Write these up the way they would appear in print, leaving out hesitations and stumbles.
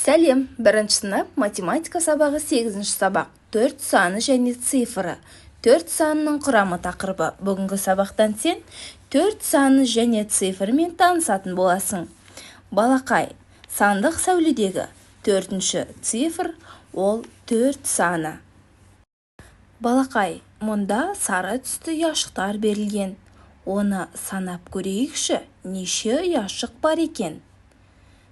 Сәлем! Бірінші сынып, математика сабағы, сегізінші сабақ, төрт саны және цифры, төрт санының құрамы тақырыбы. Бүгінгі сабақтан сен төрт саны және цифрымен танысатын боласың. Балақай, сандық сәуледегі төртінші цифр ол төрт саны. Балақай, мұнда сары түсті ұяшықтар берілген. Оны санап көрейікші, неше ұяшық бар екен?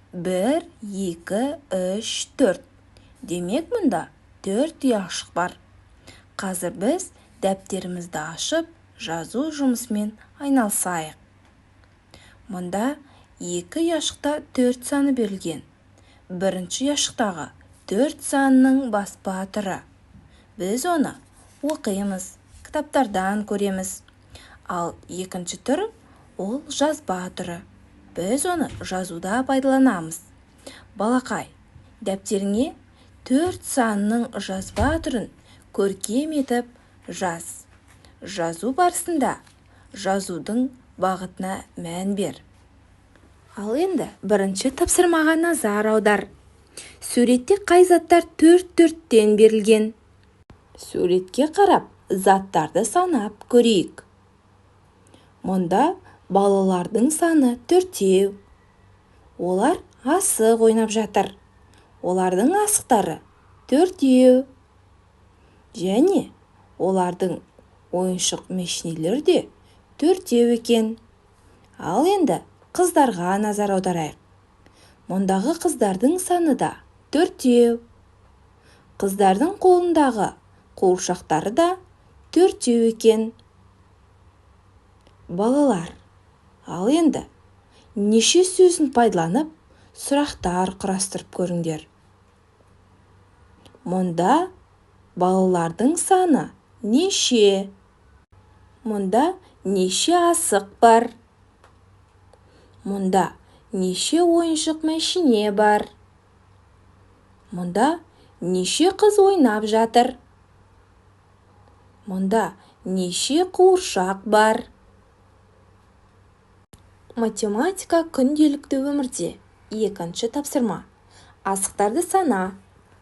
Бір, екі, үш, төрт. Демек, мұнда төрт ұяшық бар. Қазір біз дәптерімізді ашып, жазу жұмысымен айналысайық. Мұнда екі ұяшықта төрт саны берілген. Бірінші ұяшықтағы төрт санының баспа түрі. Біз оны оқимыз, кітаптардан көреміз. Ал екінші түрі ол жазба түрі. Біз оны жазуда пайдаланамыз. Балақай, дәптеріңе төрт санының жазба түрін көркем етіп жаз. Жазу барысында жазудың бағытына мән бер. Ал енді бірінші тапсырмаға назар аудар. Суретте қай заттар төрт-төрттен берілген? Суретке қарап, заттарды санап көрейік. Мұнда балалардың саны төртеу. Олар асық ойнап жатыр. Олардың асықтары төртеу. Және олардың ойыншық мәшинелері де төртеу екен. Ал енді қыздарға назар аударайық. Мұндағы қыздардың саны да төртеу. Қыздардың қолындағы қуыршақтары да төртеу екен. Балалар, ал енді неше сөзін пайдаланып, сұрақтар құрастырып көріңдер. Мұнда балалардың саны неше? Мұнда неше асық бар? Мұнда неше ойыншық мәшине бар? Мұнда неше қыз ойнап жатыр? Мұнда неше қуыршақ бар? Математика күнделікті өмірде. Екінші тапсырма. Асықтарды сана,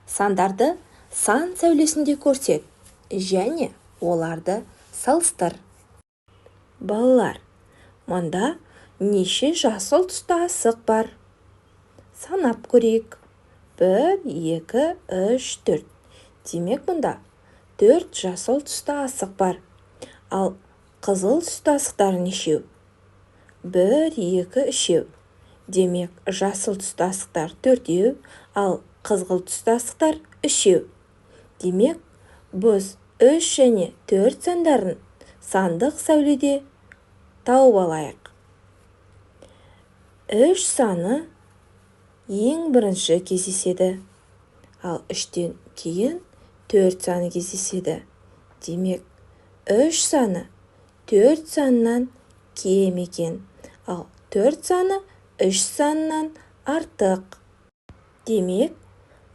сандарды сан сәулесінде көрсет және оларды салыстыр. Балалар, мұнда неше жасыл түсті асық бар? Санап көрейік. Бір, екі, үш, төрт. Демек, мұнда төрт жасыл түсті асық бар. Ал қызыл түсті асықтар нешеу? Бір, екі, үшеу. Демек, жасыл түсті асықтар төртеу, ал қызғылт түсті асықтар үшеу. Демек, біз үш және төрт сандарын сандық сәуледе тауып алайық. Үш саны ең бірінші кездеседі, ал үштен кейін төрт саны кездеседі. Демек, үш саны төрт санынан кем екен, ал төрт саны үш санынан артық. Демек,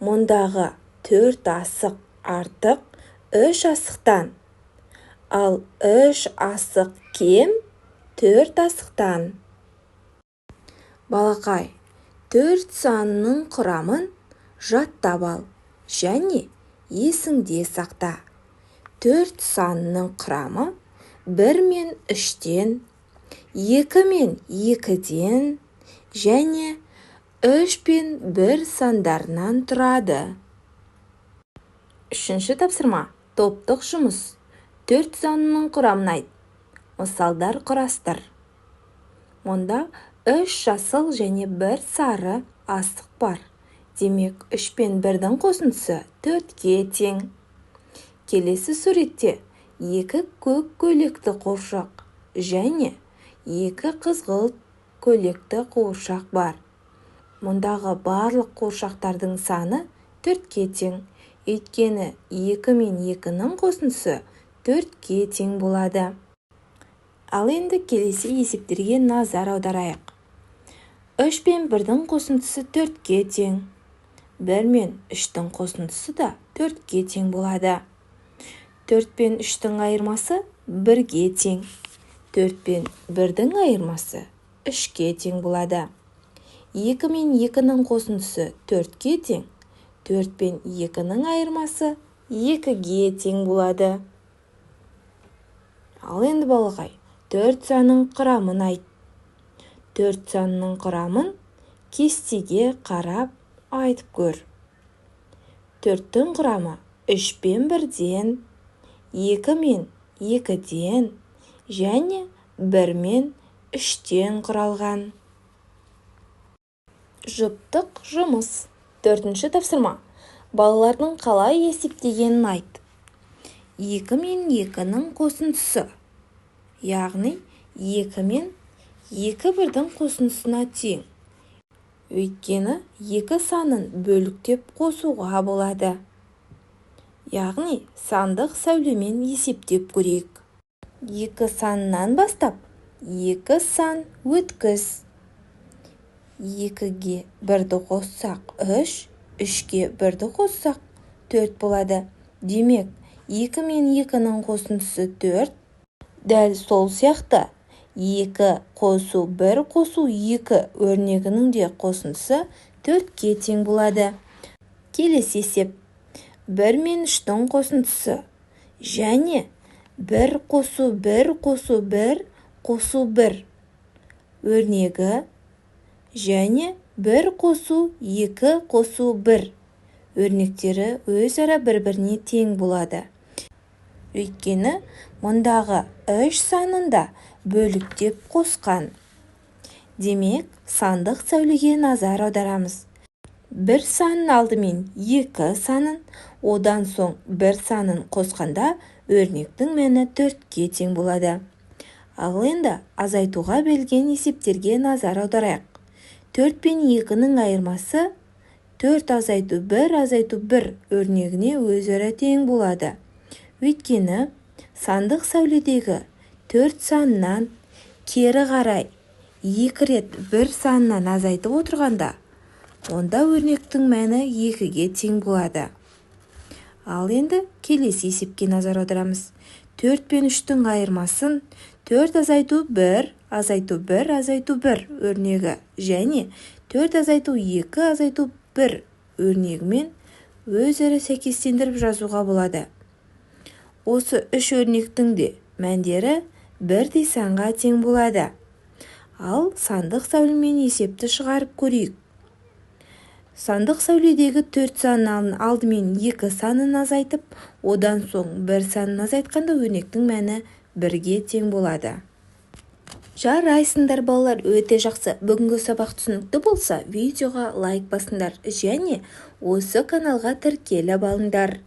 мұндағы төрт асық артық үш асықтан, ал үш асық кем төрт асықтан. Балақай, төрт санының құрамын жаттап ал және есіңде сақта. Төрт санының құрамы бір мен үштен, екі мен екіден және үш пен бір сандарынан тұрады. Үшінші тапсырма. Топтық жұмыс. Төрт санының құрамын айт. Мысалдар құрастыр. Мұнда үш жасыл және бір сары асық бар. Демек, үш пен бірдің қосындысы төртке тең. Келесі суретте екі көк көйлекті қуыршақ және екі қызғылт көйлекті қуыршақ бар. Мұндағы барлық қуыршақтардың саны төртке тең. Өйткені екі мен екінің қосындысы төртке тең болады. Ал енді келесі есептерге назар аударайық. Үш пен бірдің қосындысы төртке тең. Бір мен үштің қосындысы да төртке тең болады. Төрт пен үштің айырмасы бірге тең. Төрт пен бірдің айырмасы үшке тең болады. 2 мен 2-нің қосындысы 4-ке тең, 4 пен 2-нің айырмасы 2-ге тең болады. Ал енді, балақай, 4 санның құрамын айт. 4 санның құрамын кестеге қарап айтып көр. 4-тің құрамы 3 пен 1-ден, 2 мен 2-ден және 1 мен 3-тен құралған. Жұптық жұмыс. 4-ші тапсырма. Балалардың қалай есептегенін айт. 2 мен 2-нің қосындысы, яғни 2 мен 2 бірдің қосындысына тең. Өйткені 2 санын бөліктеп қосуға болады. Яғни сандық сәулемен есептеп көрейік. 2 санынан бастап 2 сан өткіз. 2-ге 1-ді қоссақ 3, 3-ке 1-ді қоссақ 4 болады. Демек, 2 мен 2-нің қосындысы 4. Дәл сол сияқты 2 қосу 1 қосу 2 өрнегінің де қосындысы 4-ке тең болады. Келесі есеп. 1 мен 3-тің қосындысы және 1 қосу 1 қосу 1 қосу 1 өрнегі және 1 қосу 2 қосу 1 өрнектері өзара бір-біріне тең болады. Өйткені мұндағы 3 санын да бөліктеп қосқан. Демек, сандық сәулеге назар аударамыз. 1 санын алдымен 2 санын, одан соң 1 санын қосқанда өрнектің мәні 4-ке тең болады. Ал енді азайтуға берілген есептерге назар аударайық. 4 пен 2-нің айырмасы 4 азайту 1 азайту 1 өрнегіне өзара тең болады. Өйткені сандық сәуледегі 4 санынан кері қарай 2 рет 1 санынан азайтып отырғанда, онда өрнектің мәні 2-ге тең болады. Ал енді келесі есепке назар аударамыз. 4 пен 3-тің айырмасын 4 азайту 1 азайту 1 азайту 1 өрнегі және 4 азайту 2 азайту 1 өрнегімен өзара сәйкестендіріп жазуға болады. Осы үш өрнектің де мәндері бірдей санға тең болады. Ал сандық сәулемен есепті шығарып көрейік. Сандық сәуледегі 4 санын алдымен 2 санын азайтып, одан соң 1 санын азайтқанда өрнектің мәні 1-ге тең болады. Жарайсыңдар, балалар, өте жақсы. Бүгінгі сабақ түсінікті болса, видеоға лайк басыңдар және осы каналға тіркеліп алыңдар.